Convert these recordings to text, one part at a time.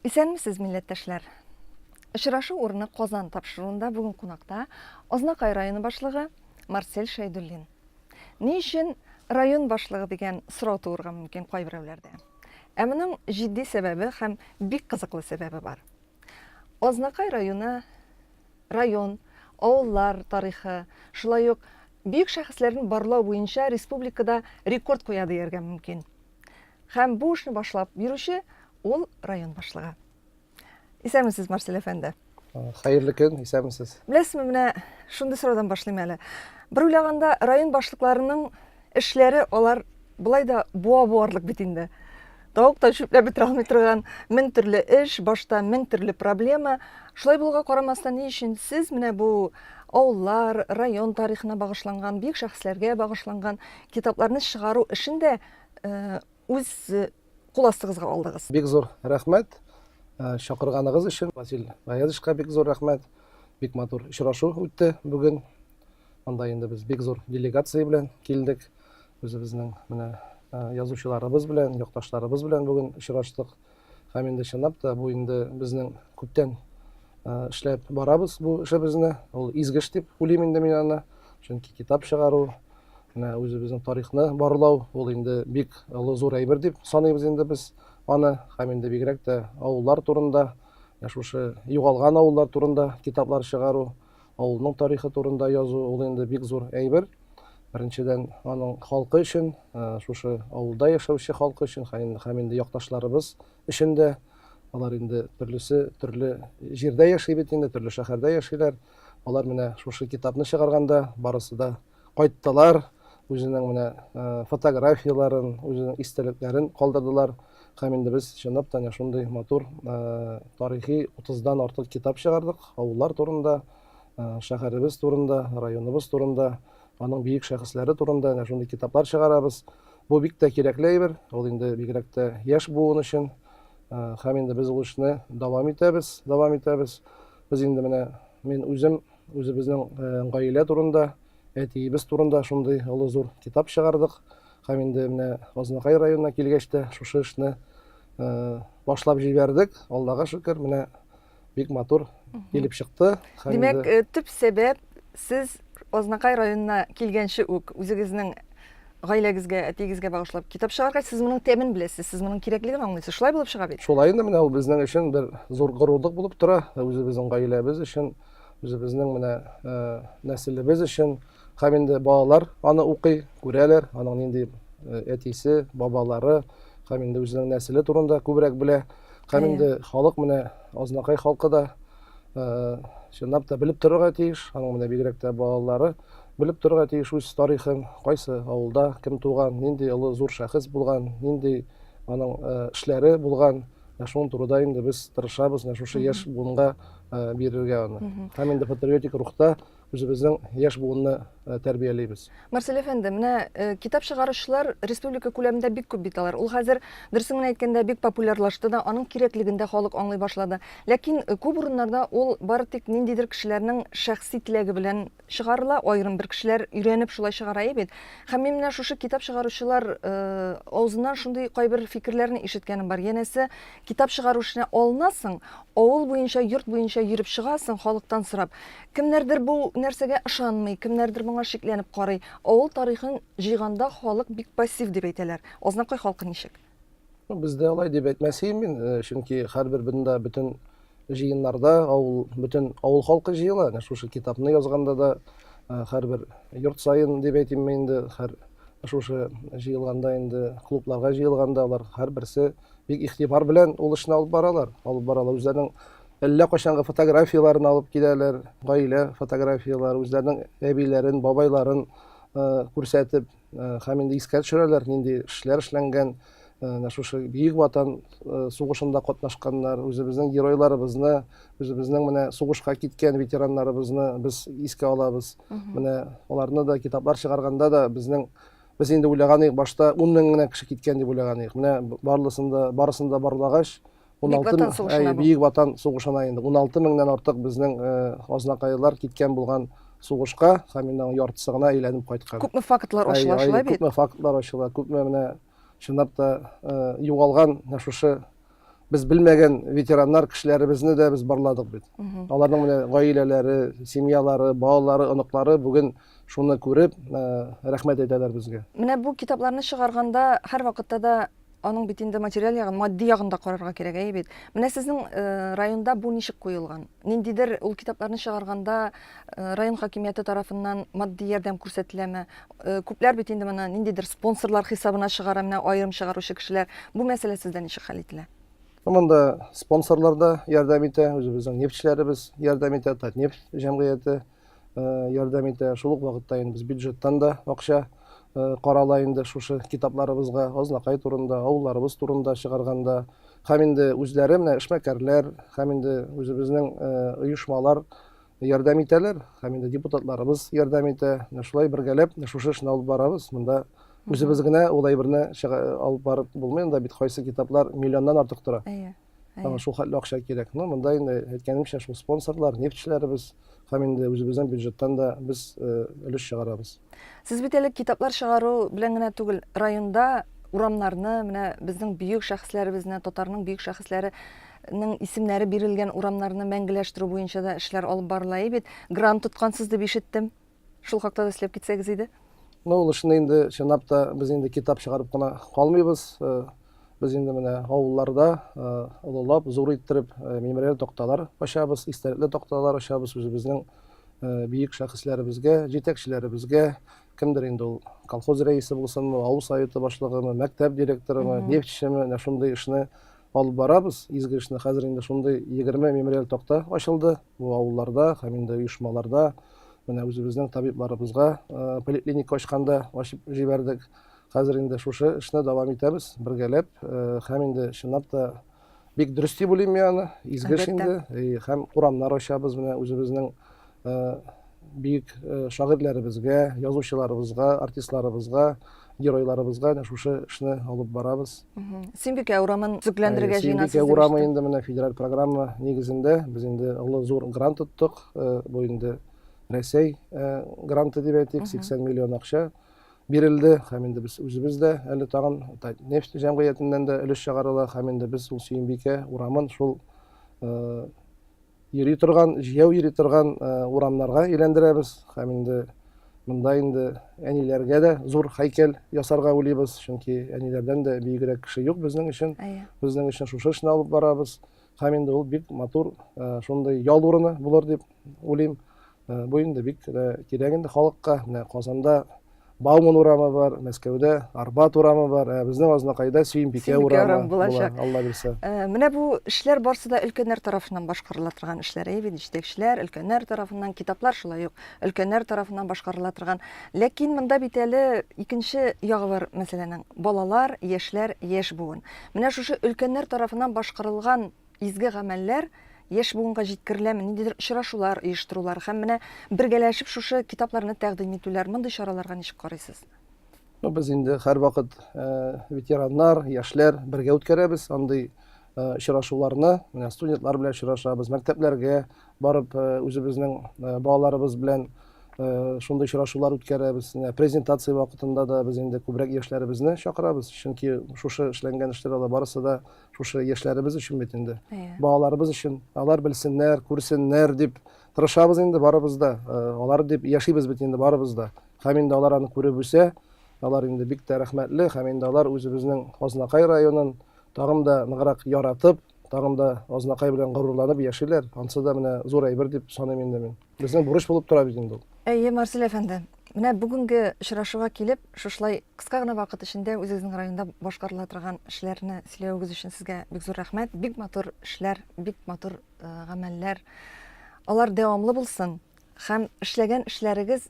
Исәнмесез, милләттәшләр! Очрашу урыны Казан тапшыруында бүген кунакта Азнакай районы башлыгы Марсель Шәйдуллин. Ни өчен район башлыгы дигән сорау туырга мөмкин кайберәүләрдә. Ә моның җитди сәбәбе һәм бик кызыклы сәбәбе бар. Азнакай районы район, авыллар тарихы, шулай ук бөек шәхесләрне барлау буенча республикада рекорд куя дияргә мөмкин. Һәм бу эшне башлап йөрүче ул район башлыгы. Исәнмесез, Марсель әфәнде. Хәерле көн, исәнмесез. Беләсезме, менә шундый сораудан башлыйм әле. Бер уйлаганда, район башлыкларының эшләре алар болай да буа буарлык бит инде. Тавык та чүпләп бетерә алмый торган мең төрле эш, башта мең төрле проблема. Шулай булуга карамастан, ни өчен сез менә бу авыллар, район тарихына багышланган, бөек шәхесләргә багышланган китапларны чыгару эшен дә үз кул астыгызга алдыгыз? Бик зур рәхмәт чакырганыгыз өчен. Васил Гаязовичка бик зур рәхмәт. Бик матур очрашу үтте бүген. Анда инде без бик зур делегация белән килдек. Үзебезнең менә язучыларыбыз белән, якташларыбыз белән бүген очраштык. Һәм инде чынлап та бу инде безнең күптән эшләп барабыз бу эшебезне. Ул изге эш дип уйлыйм инде мин аны. Чөнки китап чыгару, менә үзебезнең тарихны барлау, ул инде бик олы зур әйбер дип саныйбыз инде без аны. Һәм инде бигрәк тә авыллар турында, шушы югалган авыллар турында китаплар чыгару, авылның тарихы турында язу, ул инде бик зур әйбер. Беренчедән, аның халкы өчен, шушы авылда яшәүче халкы өчен һәм инде якташларыбыз өчен дә. Алар инде төрлесе төрле җирдә яши бит инде, төрле шәһәрдә яшиләр. Алар менә шушы китапны чыгарганда барысы да кайттылар, үзенең менә фотографияләрен, үзенең истәлекләрен калдырдылар. Һәм инде без чынлап та әнә шундый матур тарихи 30-дан артык китап чыгардык авыллар турында, шәһәребез турында, районыбыз турында, аның бөек шәхесләре турында әнә шундый китаплар чыгарабыз. Бу бик тә кирәкле әйбер, ул инде бигрәк тә яшь буын өчен. Һәм инде без ул эшне дәвам итәбез, дәвам итәбез. Без инде менә мин үзем үзебезнең гаилә турында, әтиебез турында шундый олы зур китап чыгардык. Һәм инде менә Азнакай районына килгәч тә шушы эшне башлап җибәрдек. Аллага шөкер, менә бик матур килеп чыкты. Һәм Димәк, инде... төп сәбәп сез Азнакай районына килгәнче үк үзегезнең гаиләгезгә, әтиегезгә багышлап китап чыгаргач, сез моның тәмен беләсез, сез моның кирәклеген аңлыйсыз. Шулай булып чыга бит. Шулай инде менә ул безнең өчен бер зур горурлык булып тора, үзебезнең гаиләбез өчен, үзебезнең менә нәселебез өчен. Һәм инде балалар аны укый, күрәләр, аның нинди әтисе, бабалары, һәм инде үзенең нәселе турында күбрәк белә. Һәм инде халык менә Азнакай халкы да чынлап та белеп торырга тиеш, аның менә бигрәк тә балалары белеп торырга тиеш үз тарихын, кайсы авылда кем туган, нинди олы зур шәхес булган, нинди аның эшләре булган. Менә шуның турыда инде без тырышабыз, менә шушы яшь буынга бирергә аны. Һәм инде патриотик рухта үзебезнең яшь буынны э, тәрбиялибез. Марсель әфәнде, менә э, китап чыгаручылар республика күләмендә бик күп бит алар. Ул хәзер, дөресен генә әйткәндә, бик популярлашты да, аның кирәклеген дә халык аңлый башлады. Ләкин э, күп урыннарда ул бары тик ниндидер кешеләрнең шәхси теләге белән чыгарыла, аерым бер кешеләр өйрәнеп шулай чыгара бит. Һәм мин менә шушы китап чыгаручылар авызыннан шундый кайбер фикерләрне ишеткәнем бар. Янәсе, китап чыгару эшенә алынасың, авыл буенча, йорт буенча йөреп чыгасың, халыктан сорап. Кемнәрдер бу нәрсәгә ышанмый, кемнәрдер моңа шикләнеп карый. Авыл тарихын җыйганда халык бик пассив дип әйтәләр. Азнакай халкы ничек? Ну, бездә алай дип әйтмәс идем мин, э, чөнки һәрбер бында бөтен җыеннарда авыл бөтен авыл халкы җыела. Әнә шушы китапны язганда да э, һәрбер йорт саен дип әйтимме инде, һәр шушы җыелганда инде клубларга җыелганда алар һәрберсе бик игътибар белән ул эшне алып баралар. Алып баралар үзләренең Әллә кайчангы фотографияләрен алып киләләр, гаилә фотографияләре, үзләренең әбиләрен, бабайларын күрсәтеп, һәм инде искә төшерәләр, нинди эшләр эшләнгән, менә шушы Бөек Ватан сугышында катнашканнар, үзебезнең геройларыбызны, үзебезнең менә сугышка киткән ветераннарыбызны без искә алабыз. Менә аларны да китаплар чыгарганда да безнең без инде уйлаган идек, башта 10 мең генә кеше киткән дип уйлаган идек. Менә барлысын да, барысын да барлагач, 16 Ватан сугышына Бөек Ватан сугышына инде 16 меңнән артык безнең азнакайлылар киткән булган сугышка һәм инде аның яртысы гына әйләнеп кайткан. Күпме фактлар ачыла шулай бит? Күпме фактлар ачыла, күпме менә чынлап та югалган менә шушы без белмәгән ветераннар кешеләребезне дә без барладык бит. Аларның менә гаиләләре, семьялары, балалары, оныклары бүген шуны күреп, рәхмәт әйтәләр безгә. Менә бу китапларны чыгарганда һәрвакытта да аның бит инде материаль ягын, матди ягын да карарга кирәк, әйе бит. Менә сезнең э, районда бу ничек куелган? Ниндидер ул китапларны чыгарганда э, район хакимияте тарафыннан матди ярдәм күрсәтеләме? Э, күпләр бит инде моны ниндидер спонсорлар хисабына чыгара, менә аерым чыгаручы кешеләр. Бу мәсьәлә сездә ничек хәл ителә? Монда спонсорлар да ярдәм итә, үзебезнең нефтьчеләребез ярдәм итә, Татнефть җәмгыяте ярдәм итә. Шул ук вакытта инде без бюджеттан да акча карала инде шушы китапларыбызга, Азнакай турында, авылларыбыз турында чыгарганда. Һәм инде үзләре менә эшмәкәрләр, һәм инде үзебезнең оешмалар ярдәм итәләр, һәм инде депутатларыбыз ярдәм итә. Менә шулай бергәләп шушы эшне алып барабыз. Монда үзебез генә ул әйберне алып барып булмый, анда бит кайсы китаплар миллионнан артык тора. Әйе. Аңа шул хәтле акча кирәк. Ну, монда инде әйткәнемчә, шул спонсорлар, нефтьчеләребез һәм инде үзебезнең бюджеттан да без э, өлеш чыгарабыз. Сез бит әле китаплар чыгару белән генә түгел, районда урамнарны, менә безнең бөек шәхесләребезне, татарның бөек шәхесләренең исемнәре бирелгән урамнарны мәңгеләштерү буенча да эшләр алып барыла бит. Грант тоткансыз дип ишеттем. Шул хакта да сөйләп китсәгез иде. Ну, ул эшне инде чынлап та без инде китап чыгарып кына калмыйбыз. Э, без инде менә авылларда э, олылап, зур иттереп э, мемориаль такталар ачабыз, истәлекле такталар ачабыз үзебезнең бөек шәхесләребезгә, җитәкчеләребезгә, кемдер инде ул колхоз рәисе булсынмы, авыл советы башлыгымы, мәктәп директорымы, нефтьчеме, менә шундый эшне алып барабыз, изге эшне. Хәзер инде шундый 20 мемориаль такта ачылды бу авылларда һәм инде оешмаларда. Менә үзебезнең табибларыбызга э, поликлиника ачканда ачып җибәрдек. Хәзер инде шушы эшне дәвам итәбез бергәләп э, һәм инде чынлап та бик дөрес дип уйлыйм мин аны. Изге эш инде. Һәм урамнар ачабыз менә үзебезнең э, бөек э, шагыйрьләребезгә, язучыларыбызга, артистларыбызга, геройларыбызга әнә шушы эшне алып барабыз. Сөембикә урамын төзекләндерергә җыенасыз. Сөембикә урамы инде менә федераль программа нигезендә без инде олы зур грант тоттык. Э, бу инде Рәсәй э, гранты дип әйтик, 80 миллион акча бирелде һәм инде без үзебез дә әле тагын нефть җәмгыятеннән дә өлеш чыгарыла һәм инде без ул Сөембикә урамын шул йөри торган, җәяү йөри торган э, урамнарга әйләндерәбез һәм инде монда инде әниләргә дә зур һәйкәл ясарга уйлыйбыз, чөнки әниләрдән дә бөегрәк кеше юк безнең өчен. Безнең өчен шушы эшне алып барабыз. Һәм инде ул бик матур э, шундый ял урыны булыр дип уйлыйм. Э, бу инде бик кирәк инде халыкка. Менә Казанда Бауман урамы бар, Мәскәүдә Арбат урамы бар, ә безнең Азнакайда Сөембикә урамы булачак. Алла бирсә. Э, менә бу эшләр барсы да өлкәннәр тарафыннан башкарыла торган эшләр, әйе бит, җитәкчеләр, өлкәннәр тарафыннан, китаплар шулай ук өлкәннәр тарафыннан башкарыла торган. Ләкин монда бит әле икенче ягы бар мәсьәләнең. Балалар, яшьләр, яшь буын. Менә шушы өлкәннәр тарафыннан башкарылган изге гамәлләр яшь буынга җиткереләме, ниндидер очрашулар оештырулар һәм менә бергәләшеп шушы китапларны тәкъдим итүләр, мондый чараларга ничек карыйсыз? Ну, без инде һәрвакыт э, ветераннар, яшьләр бергә үткәрәбез андый э, очрашуларны. Менә студентлар белән очрашабыз, мәктәпләргә барып э, үзебезнең балаларыбыз белән шундый очрашулар үткәрәбез. Менә презентация вакытында да без инде күбрәк яшьләребезне чакырабыз, чөнки шушы эшләнгән эшләр алар барысы да шушы яшьләребез өчен бит инде. Балаларыбыз өчен. Алар белсеннәр, күрсеннәр дип тырышабыз инде барыбыз да. Э, алар дип яшибез бит инде барыбыз да. Һәм инде алар аны күреп үсә, алар инде бик тә рәхмәтле, һәм инде алар үзебезнең Азнакай районын тагын да ныграк яратып, тагын да Азнакай белән горурланып яшиләр. Ансы да менә зур әйбер дип саныйм инде мин. Безнең бурыч булып тора бит инде ул. Әйе, Марсель әфәнде. Менә бүгенге очрашуга килеп, шушылай кыска гына вакыт эчендә үзегезнең районда башкарыла торган эшләрне сөйләвегез өчен сезгә бик зур рәхмәт. Бик матур эшләр, бик матур э, гамәлләр. Алар дәвамлы булсын һәм эшләгән эшләрегез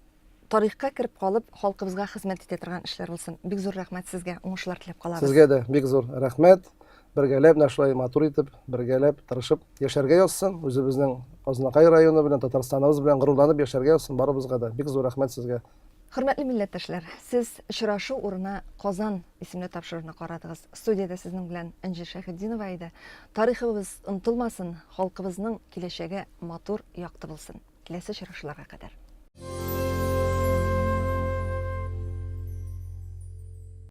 тарихка кереп калып, халкыбызга хезмәт итә торган эшләр булсын. Бик зур рәхмәт сезгә, уңышлар теләп калабыз. Сезгә дә бик зур рәхмәт. Бергәләп менә шулай матур итеп, бергәләп тырышып яшәргә язсын. Үзебезнең Азнакай районы белән, Татарстаныбыз белән горурланып яшәргә язсын барыбызга да. Бик зур рәхмәт сезгә. Хөрмәтле милләттәшләр, сез Очрашу урыны Казан исемле тапшыруны карадыгыз. Студиядә сезнең белән Энҗе Шәйхетдинова иде. Тарихыбыз онытылмасын, халкыбызның киләчәге матур, якты булсын. Киләсе очрашуларга кадәр.